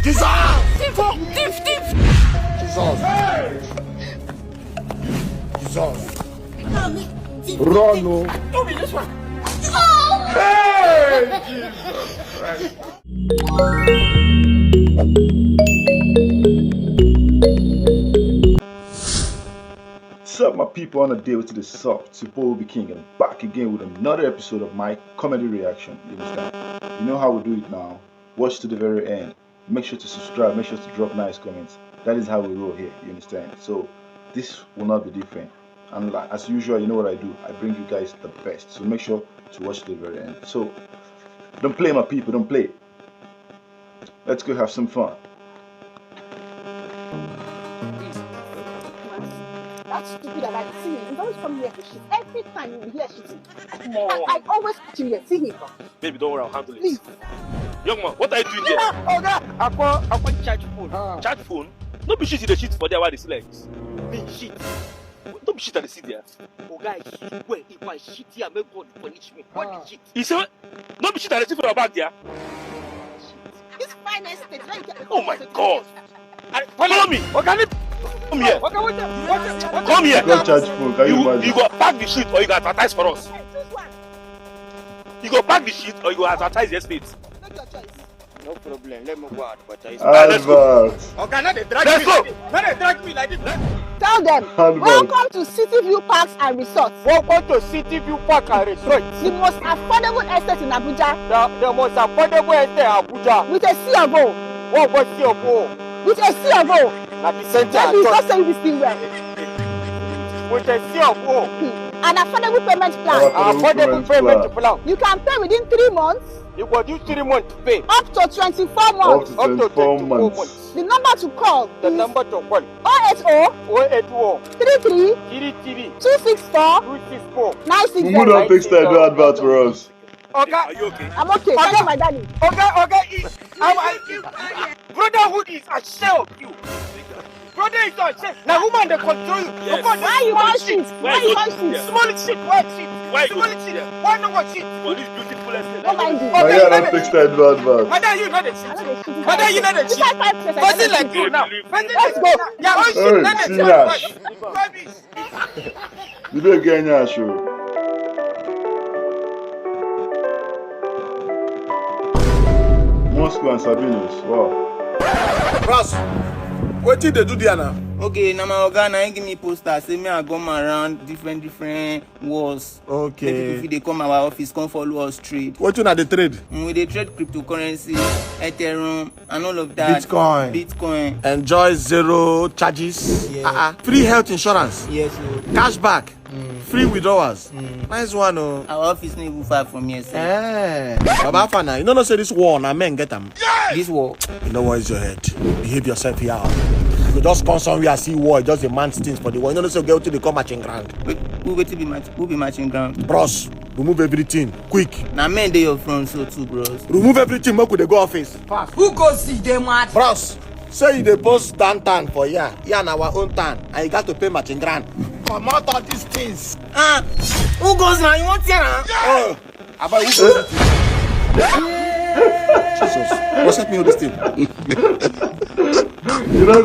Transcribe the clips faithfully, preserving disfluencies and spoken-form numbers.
Jesus! Thief, thief, thief! Jesus! Jesus! Run, oh! Don't be this one! Hey! Jesus Christ! Sup, my people, on a day with the soft, it's your boy Obi King, and back again with another episode of my comedy reaction. You understand? You know how we do it now. Watch to the very end. Make sure to subscribe, make sure to drop nice comments. That is how we roll here, you understand? So, this will not be different. And like, as usual, you know what I do. I bring you guys the best. So make sure to watch to the very end. So, don't play, my people, don't play. Let's go have some fun. That stupid Alhaji, see him, he always come here to shit. Every time you hear shitting. I, I always catch him here, see him. Baby, don't worry, I'll handle it. Please. Young man, what are you doing there? Oga, I call, I call charge phone. Ah. Charge phone? No be shit you dey shit for there while they see like this. Me shit. No be shit I dey see there. Oga, I shit well. If I shit here, make God punish me. What is shit? He said, no be shit I dey see for your bag there. This fine estate, let me tell you. Oh my God. I, follow me. Oga, come here. Oga, wait there, wait there, wait there. Come here. Go charge phone. Can you imagine? You go pack the shit or you go advertise for us. Hey, choose one. You go pack the shit or you go advertise the estate. Make your choice. No problem. Let me go advertise. Advert. Oga, no dey drag me like this. No dey drag me like this. Tell them, advert. Welcome to City View Parks and Resorts. Welcome to City View Park and Resort. The most affordable estate in Abuja. The, the most affordable estate in Abuja. With a C of O. What was C of O? With a C of O. Na the center. Maybe you not saying this thing well. With a C of O. Hmm. An affordable payment plan. Affordable payment plan. You can pay within three months. You go do three months pay. Up to twenty-four months. Up to twenty-four months. The number to call. The number to call. Oh eight oh. Oh eight oh. Three three. Three three. Two six four. Two six four. Nine six zero. Mumu don take style do advert for us. Oga. Are you okay? I'm okay. Oga. Thank you, my darling. Oga, Oga, I, I, I, brotherhood is ashamed of you. Brother is ashamed. Now woman dey control you. Yes. Why you want shit? Why you want shit? Small shit, why shit? Why small shit? Why no want shit? For this beautiful estate. Don't mind you. Oga, you no dey shit. Madam, you no dey shit. Madam, you no dey shit. Person like you now. Person like you now. Your own shit no dey shit. Rubbish. You dey get nyash o. Moscow and Sabinus, wow. Bros, wetin dey do there now? Okay, na my oga na him give me poster say me I come around different different wars. Okay. Make people fit dey come our office, come follow us trade. Wetin una dey trade? Mm, we dey trade cryptocurrency, Ethereum, and all of that. Bitcoin. Bitcoin. Enjoy zero charges. Yeah. Uh-uh. Free health insurance. Yes, o. Cashback. Mm. Free withdrawals. Mm. Nice one, oh. Our office no even far from here, sir. Eh. Baba Fana, you no know say this war na men get am. This war? You know what is your head? Behave yourself here. You just come somewhere, see war, just dey man things for the war. You no know say get wetin dey call matching ground. Wait, who wetin be match? Who be matching ground? Bros, remove everything quick. Na men dey your front so too, bros. Remove everything, make we dey go office. Fast. Who go see dey mad? Bros, say you dey post downtown for here. Here na our own town, and you got to pay matching ground. Comot all these things. Ah, who goes now? You want here, huh? Oh, about who goes? Jesus, what's happening with this thing? You know,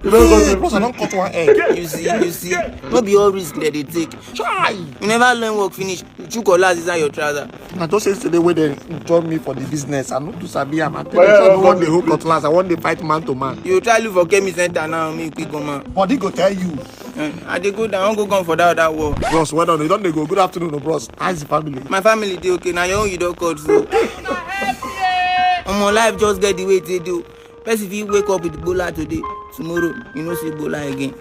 you know, bros, I don cut one egg. You see, you see, no be all risk that they take. Try. You never learn work finish. You chook your last inside your trouser. Na just yesterday wey dem join me for the business. I no too sabi am. I tell you say I no wan dey hold cutlass. I wan dey fight man to man. You try look for chemist center now, me quick go man. Body go tell you. Eh, I dey go down, I wan go come for that other wall. Bros, well done. You don dey go. Good afternoon, o bros. How's the family? My family dey okay. Na your own you don cut so. Omo, life just get the way e dey do. Person fit wake up with gbola today, tomorrow you no see gbola again.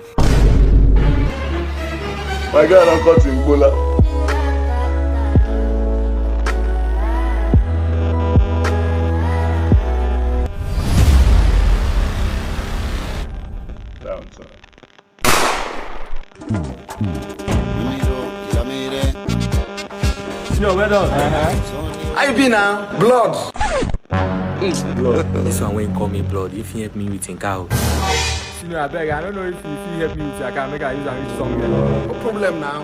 My guy don cut him gbola. Downtown. Senior, well done. How you be now? Blood. Blood. This one wey call me blood, if you help me with him cow. Senior, abeg, I don't know if you fit help me with your car, make I use am reach somewhere. No problem now.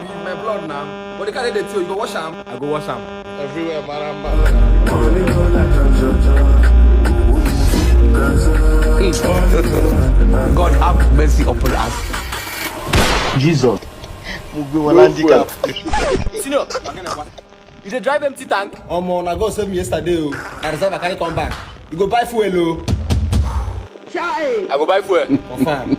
You be my blood now. But the car dey dirty o, you go wash am? I go wash am. Everywhere maramba. Jesus. Mo gbé wọn láńdíkà. Senior, you dey drive empty tank? Omo, na God save me yesterday o. Na reserve I carry come back. You go buy fuel o. Chai! I go buy fuel. Confirm.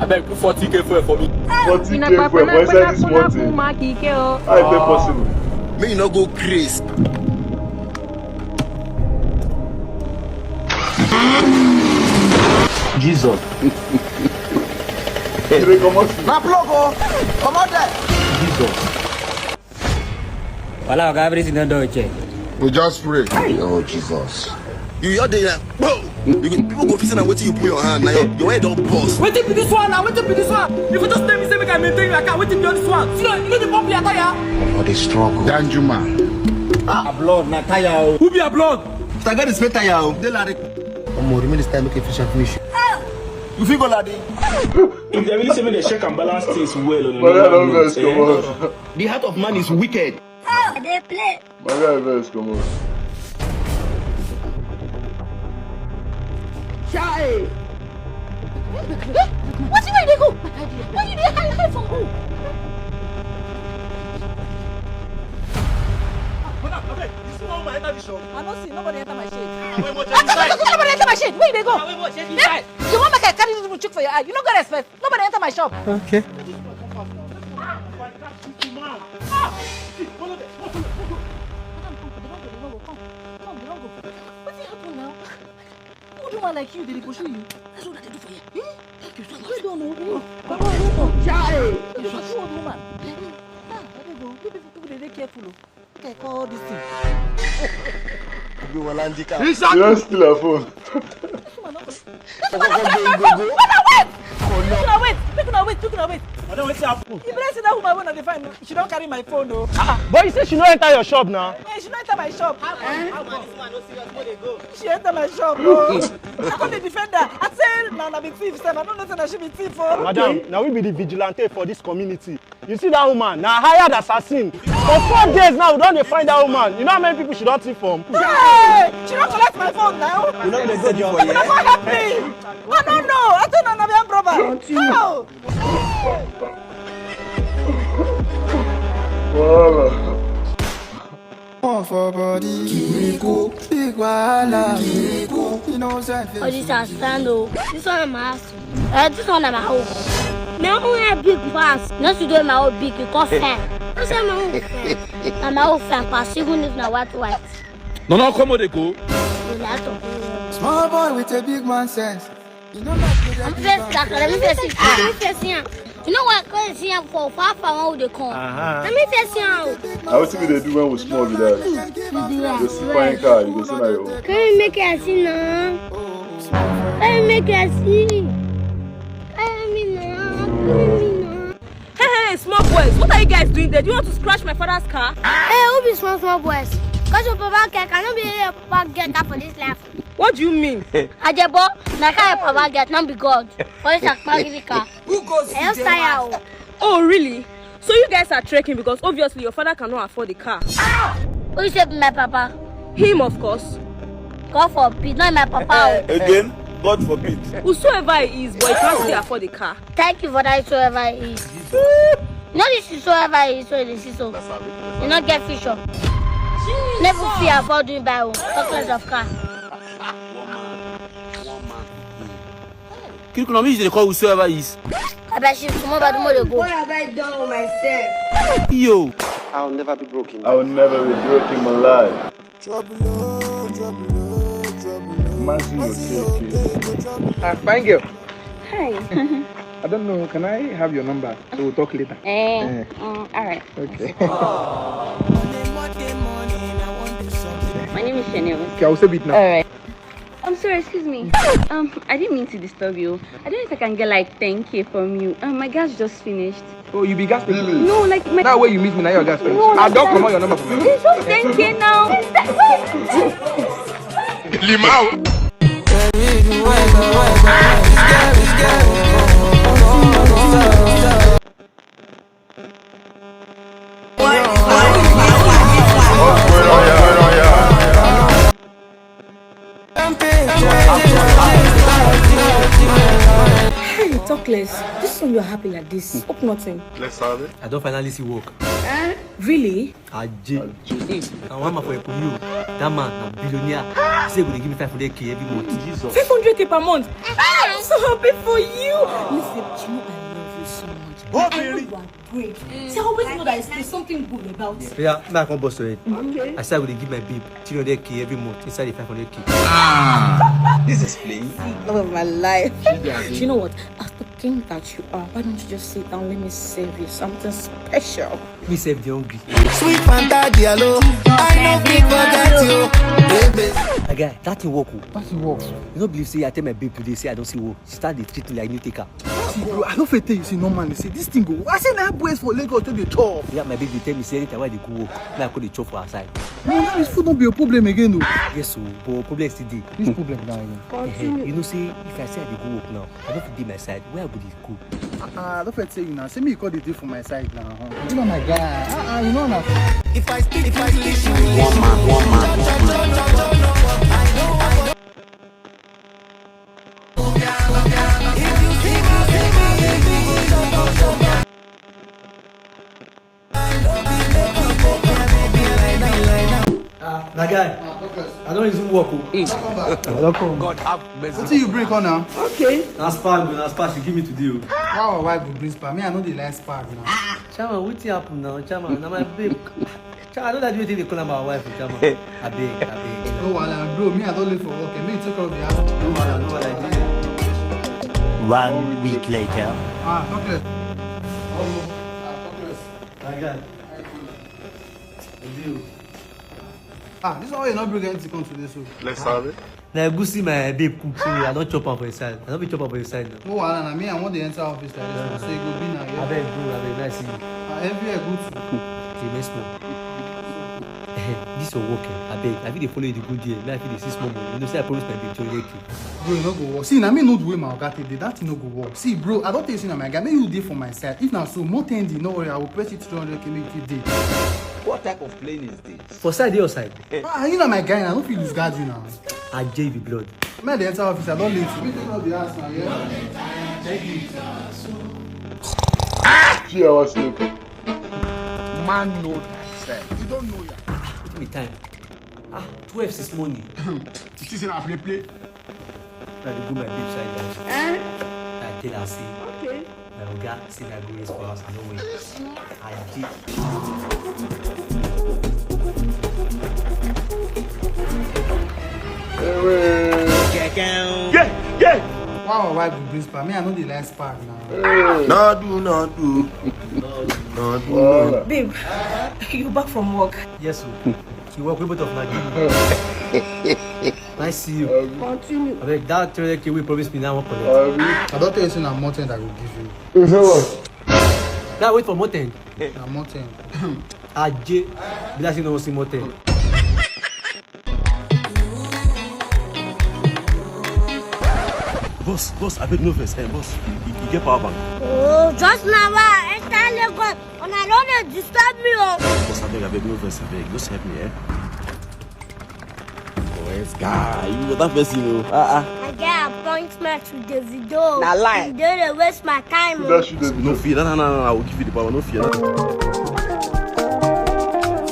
Abeg, put forty k fuel for me. Forty k fuel for inside this motor. How e take possible? Make you no go craze. Jesus. You dey comot. Na plug o. Comot there. Jesus. Wala oga, everything don done, check. We just pray. Oh, Jesus. You hear the like, whoa. You go, people go feel say na wetin you put your hand na your, your head don burst. Wetin be this one now? Wetin be this one? If you just tell me say make I maintain your account, wetin be all this one? See, you no dey pump your tire. Omo dey struggle. Danjuma. Abroad na tire o. Who be abroad? If I get the spare tire o. Dey like. Omo, remain this time make you finish and finish. You fit go ladi. If they really say make they check and balance things well on a Brother, normal don't note, vex, eh? Come on. The heart of man is wicked. They play. My guy, vex, come on. Chai! Wetin wey you dey go? Why you dey hide hide from who? Madam, abeg, you see one woman enter the shop? I no see nobody enter my shade. Wait, wait, I tell you say nobody enter my shade. Where you dey go? Wait, wait, check inside. You wan make I carry this people chook for your eye? You no get respect. Nobody enter my shop. Okay. Come, come, come, come, come, come, come. Wetin happen now? Old woman like you, they dey pursue you. That's what they do for you. Hmm? Thank you so much. You don't know. Baba, you don't. Chai! You pursue old woman. Ah, I dey go. You people, people dey dey careful o. Make I call all this thing. Gbé wọn láńdíkà. You just steal her phone. This woman no go. Kọ́kọ́ gbé igbó. Brother, wait! Make una wait, make una wait, make una wait. Madam, wetin happen? You better see that woman wey una dey find. She don carry my phone o. But you say she no enter your shop now. Eh, she no enter my shop. She enter my shop o. I come dey defend her. I say na na be thief sef. I no know say na she be thief o. Madam, na we be the vigilante for this community. You see that woman, na hired assassin. For four days now, we don dey find that woman. You know how many people she don thief from? Hey! She don collect my phone now. You no dey go for Una come help me. I no know. I think na na be armed robber. How? Wahala. One for body, Kiriko, big wahala, Kiriko, innocent face. Oh, this is stand o. This one na my house. Uh, this one na my home. My own head big pass. Not to do my own big, you come fine. I say my own fine. Na my own fine pass, even if na white white. No, no, come on, they go. You like to go. Small boy with a big man sense. You know like I'm first black, let me first see. Let me first see am. You know what? Come see am for far, far one dey come. Uh-huh. Let me first see am. Na wetin we dey do when we small be that. You see fine car, you go say na your own. Can you make I see now? Can you make I see? Can you me now? Can you me now? Hey, hey, hey, small boys, what are you guys doing there? Do you want to scratch my father's car? Hey, who be small small boys? Cause your papa get, I no be your papa get car for this life. What do you mean? Ajebo, na car your papa get, not be God. For this akpagiri car. Who goes I just tire o. Oh, really? So you guys are trekking because obviously your father cannot afford the car. Who say be my papa? Him, of course. God forbid, not my papa o. Again, God forbid. Whosoever he is, but he can't still afford the car. Thank you for that, whosoever he is. No, this is whoever he is, so this is so. You not get fish up. Never fear about doing by o. Talk less of car. Kiriko, na me you dey call whosoever is. I bet you tomorrow, but tomorrow go. Boy, have I done myself? Yo. I'll never be broken. I will never be broken in my life. Trouble, oh, trouble, oh, trouble, oh. Mercy, your case. Ah, fine girl. Hi. I don't know. Can I have your number? So we'll talk later. Eh, mm, all right. Okay. My name is Chanel. Okay, I'll save it now. All right. I'm sorry, excuse me. Um, I didn't mean to disturb you. I don't know if I can get like ten K from you. Um, my gas just finished. Oh, you be gas station? No, like my... That way you meet me, now your gas station. No, I don't like come out your number for me. It's just ten K now. Limau. Talk less. This one you're happy like this. Hope nothing. Let's have it. I don't finally see work. Really? Aje. Na one man for Ekunyi o. That man na billionaire. He say he go dey give me five hundred k every month. Jesus. Five hundred k per month. Ah, I'm so happy for you. Listen, you know I love you so much. I know you are great. See, I always know that it's, there's something good about you. Yeah, me I come bust your head. Okay. I say I go dey give my babe three hundred k every month inside the five hundred k. Ah, this is playing. Love of my life. You know what? As the king that you are, why don't you just sit down? Let me serve you something special. Me serve the hungry. Sweet Fanta Diallo, I know people that you, baby. My guy, that thing work o. That thing work. You no believe say I tell my babe today say I don't see work. She start dey treat me like new taker. See, bro, I no fit tell you say normally say this thing go. I say na boys for Lagos to dey chop. Yeah, my baby tell me say anytime I dey go work, na I go dey chop for outside. No, no, this food no be your problem again o. Yes o, but problem still dey. Which problem na again? Eh, you know say if I say I dey go work now, I no fit dey my side. Where I go dey go? Ah, ah, I no fit tell you now. Say me you call the day for my side now. You know my guy. Ah, ah, you know na. If I speak, if I speak, one man, one man, one man. Ah, my guy, I don't even work o. Welcome. God have mercy. Wetin you bring come now? Okay. Na spa, na spa she give me today o. How our wife go bring spa? Me, I no dey like spa now. Chairman, wetin happen now? Chairman, na my babe. Chairman, I don't like the way they call my wife, Chairman. Abeg, abeg. No wahala, bro. Me, I don late for work. Me, take care of the house. No wahala, no wahala. One week later. Ah, talk less. Oh, ah, talk less. My guy. How you doing? Ah, this one you not bring anything come today, so. Let's have it. Na egusi my babe cook, so I don chop am for inside. I don be chop am for inside now. No wahala, na me, I wan dey enter office like this, so e go be na here. Abeg, bro, abeg, make I see you. Ah, everywhere good. Okay, next one. This your work, eh? Abeg, I fit dey follow you dey go there. Make I fit dey see small money. You know say I promise my babe three hundred k. Bro, e no go work. See, na me know the way my oga take dey. That thing no go work. See, bro, I don tell you say na my guy. Make you dey for my side. If na so, more ten dey, no worry. I will press it three hundred k, make you dey. What type of plane is this? For side dey your side. Ah, you na my guy na, I no fit lose guard you now. Aje be blood. Me dey enter office, I don late. Me take all the house now, yeah? Thank you. Three hours later. Man know thyself. You don't know ya. Wetin be time? Ah, twelve since morning. You see say na play play. I dey go my babe side now. Eh? I tell her say, okay. My oga say I go rest for house, I no wait. I did. Yeah, yeah. Why our wife go bring spa? Me, I no dey like spa now. No do, no do. No do, no. Babe, you back from work? Yes, sir. You work with both of my babe. Nice see you. Continue. Abeg, that three hundred k wey you promise me now, I wan collect. I don tell you say na more ten I go give you. You say what? Now wait for more ten. Na more ten. Aje, be like say you no wan see more ten. Boss, boss, abeg no vex, eh, boss. You, you, you get power bank? Oh, just now I enter Lagos. Una no dey disturb me o. Boss, abeg, abeg, no vex, abeg. Just help me, eh? Boys, guy, you that person, you know. Ah, ah. I get appointment with Davido. Na lie. You dey dey waste my time o. That should No fear, no, no, no, no, I will give you the power, no fear.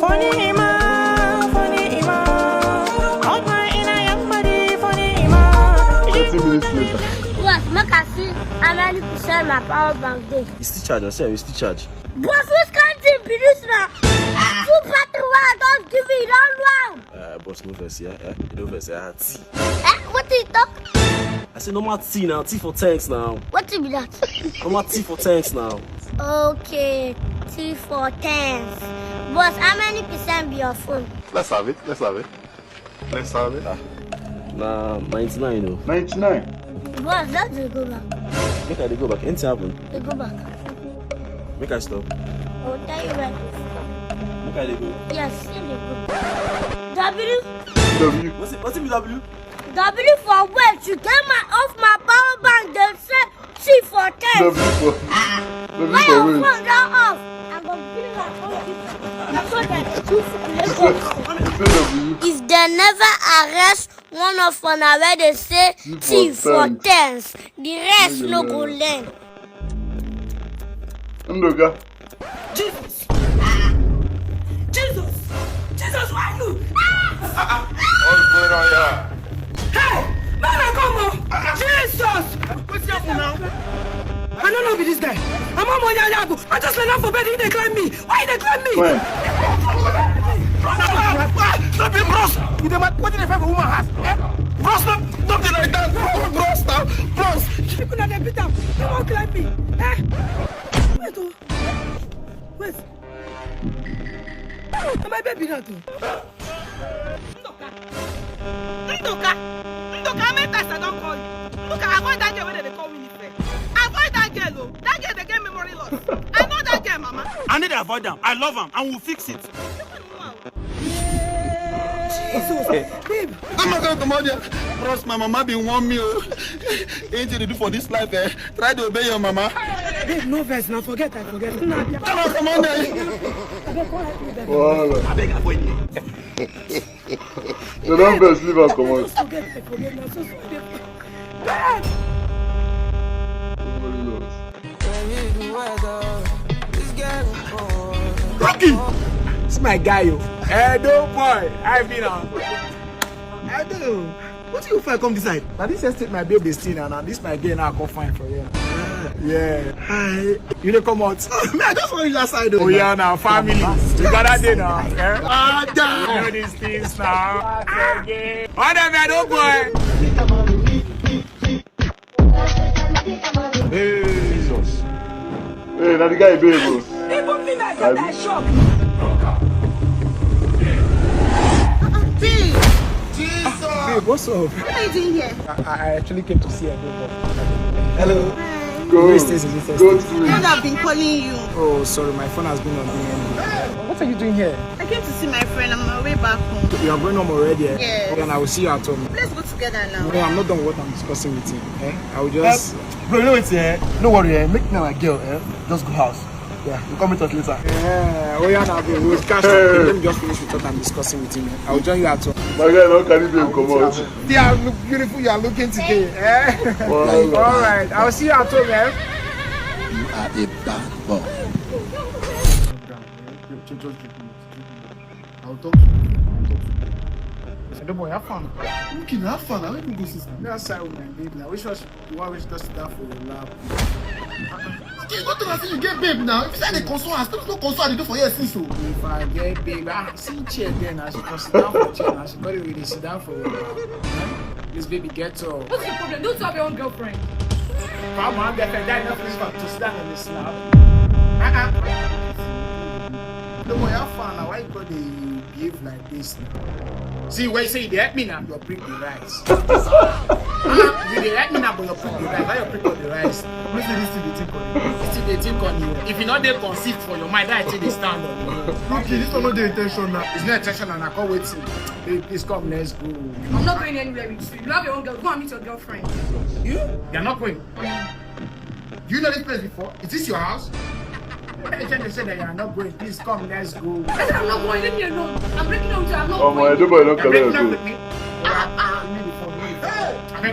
Funny Ima, funny Ima. Out my inner young body, funny Ima. Thirty minutes later. Yes, make I see how many percent my power bank dey. You still charge, I say you still charge. Boss, which kind thing be this now? Two battery wey I just give you, you don know am. Uh, boss, no vex, yeah? Eh? No vex, yeah? Tea. Eh? What do you talk? I say normal tea now, tea for thanks now. What be that? Normal tea for thanks now. Okay, tea for thanks. Boss, how many percent be your phone? Let's have it, let's have it. Let's have it. Ah, na ninety-nine o. Ninety-nine. Boss, let's dey go back. Make I dey go back. Anything happen? Dey go back. Make I stop. I will tell you where to stop. Make I dey go. Yes, still dey go. W. W. What's it? What's it be W? W for wait. You get my off my power bank. They say C for test. W for, W for wait. Why your phone don off? I go bring am come give you. I go dey do for Lagos. Say W. If they never arrest One of una wey dey say thief for tens, the rest no go learn. Ndoga. Jesus! Jesus! Jesus, why you? What's going on here? Hey! Man, I come on! Jesus! What's your now? I don't know be this guy. I'm on my yago. I just lay down for bed, he dey climb me. Why you dey climb me? Fine. Stop it, bros! You dey mad? What did they find for woman house? Eh? Bros, stop! Stop it like that! Bros, stop! Bros! People na dey beat am. They won't climb me. Eh? Wait, oh. Wait. Na my baby that, oh. Ndoka! Ndoka! Ndoka, how many times I don call you? Ndoka, avoid that girl wey dem dey call Winifred. Avoid that girl, oh. That girl dey get memory loss. I know that girl, mama. I need to avoid am. I love am and we'll fix it. Jesus, babe. Come on, come on, come on there. Bros, my mama bin warn me, oh. Anything you do for this life, eh? Try to obey your mama. Babe, no vex, na forget, I forget. Come on, come on there. Wahala. Abeg, avoid me. They don vex, leave am comot. Just forget, I forget. Na so so I dey. Babe! Nobody knows. Rocky! It's my guy, yo. Edo boy. I been on. Edo. What you find come this side? Now this estate my babe dey stay now. Now this my girl now come find for here. Yeah. Hi. You dey come out? Me, I just want you that side. Oh yeah, now family. You got that day now. Yeah. Ah, damn. You know these things now. Again. What am I, Edo boy? Jesus. Hey, na the guy babe o. Even me myself, I shock. Babe, what's up? What are you doing here? I, I actually came to see a baby. Hello. Go. This is this Go to sleep. I've been calling you. Oh, sorry, my phone has been on D N D. What are you doing here? I came to see my friend. I'm on my way back home. You are going home already, eh? Yes. And I will see you at home. Let's go together now. No, I'm not done with what I'm discussing with him. Eh? I will just. Bro, you know what, eh? No worry, eh? Make me and my girl, eh? Just go house. Yeah, you come meet us later. Yeah, oh yeah, now, bro. We'll catch up. Let me just finish with what I'm discussing with him. Eh? I will join you at home. My guy don carry babe comot. See how look beautiful you are looking today. Eh? Wahala. All right, I'll see you at home, eh? You are a bad boy. Just, just, just give me, give me. I'll talk to you. I'll talk to you. I don't know, have fun. Okay, have fun. I don't even go since now. That's how we did now. Which was the one which just sit down for your lap. Okay, what do I say you get babe now? If you say they console her, stop no console her, they do for here since so. If I get babe, ah, see chair there now. She come sit down for chair now. She got it with sit down for your lap. Eh? This baby get up. What's the problem? Don't you have your own girlfriend? Come on, girlfriend, that enough reason to sit down on this slab. Uh-uh. No more, have fun now. Why you go dey behave like this now? See, where you say you dey help me now, your prick dey rise. Uh-uh. You dey help me now, but your prick dey rise. Why your prick go dey rise? Who say this thing dey think on you? This thing dey think on you. If you no dey conceived for your mind, that thing dey stand on you. Okay, this one no dey intentional. It's not intentional. I can't wait. Babe, please come, let's go. I'm not going anywhere with you. You have your own girl. Go and meet your girlfriend. You? You're not going. Do you know this place before? Is this your house? Why are you trying to say that you are not going? Please come, let's go. I said I'm not going. Leave me alone. I'm breaking up with you. I'm not Oh my, going. Dubai don You're breaking up collect with o. me. Ah, ah, give me the phone.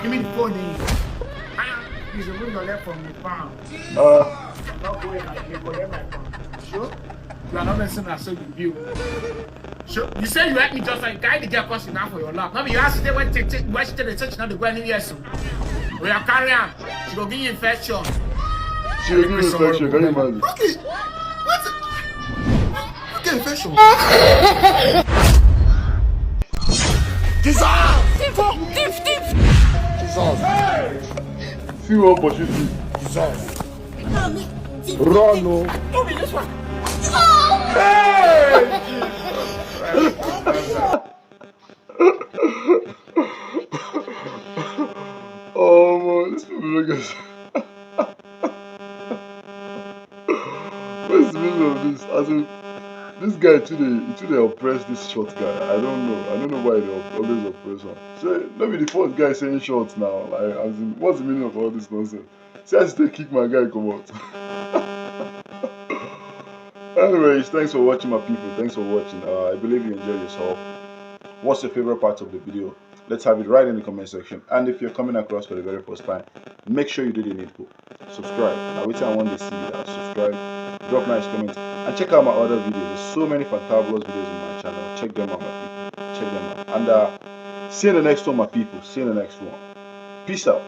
Give me the phone. Give me the phone. Eh? Ah, please remove your leg from the phone. Ah, I'm not going. I will collect my phone. Sure? You are not messing up, so you do. Sure. You say you help me just like guide the girl crossing now for your lap. Now you ask today when take take why she take the church not to go anywhere soon. We are carry am. She go give you infection. She go give you infection. Can you imagine? Okay. What? Okay, infection. Jesus! Thief! Thief! Thief! Jesus. See one opportunity. Jesus! Run o. Don't be this one! Hey! Oh man, these people no get. What's the meaning of this? As in, this guy today, he today oppressed this short guy. I don't know. I don't know why they op- always oppress him. So, maybe the first guy saying short now. Like, as in, what's the meaning of all this nonsense? See as they kick my guy come out. Anyways, thanks for watching, my people. Thanks for watching. Uh, I believe you enjoyed yourself. What's your favorite part of the video? Let's have it right in the comment section. And if you're coming across for the very first time, make sure you do the needful. Subscribe. Now, which I want to see that subscribe, drop nice comments, and check out my other videos. There's so many fantabulous videos on my channel. Check them out, my people. Check them out. And uh, see you in the next one, my people. See you in the next one. Peace out.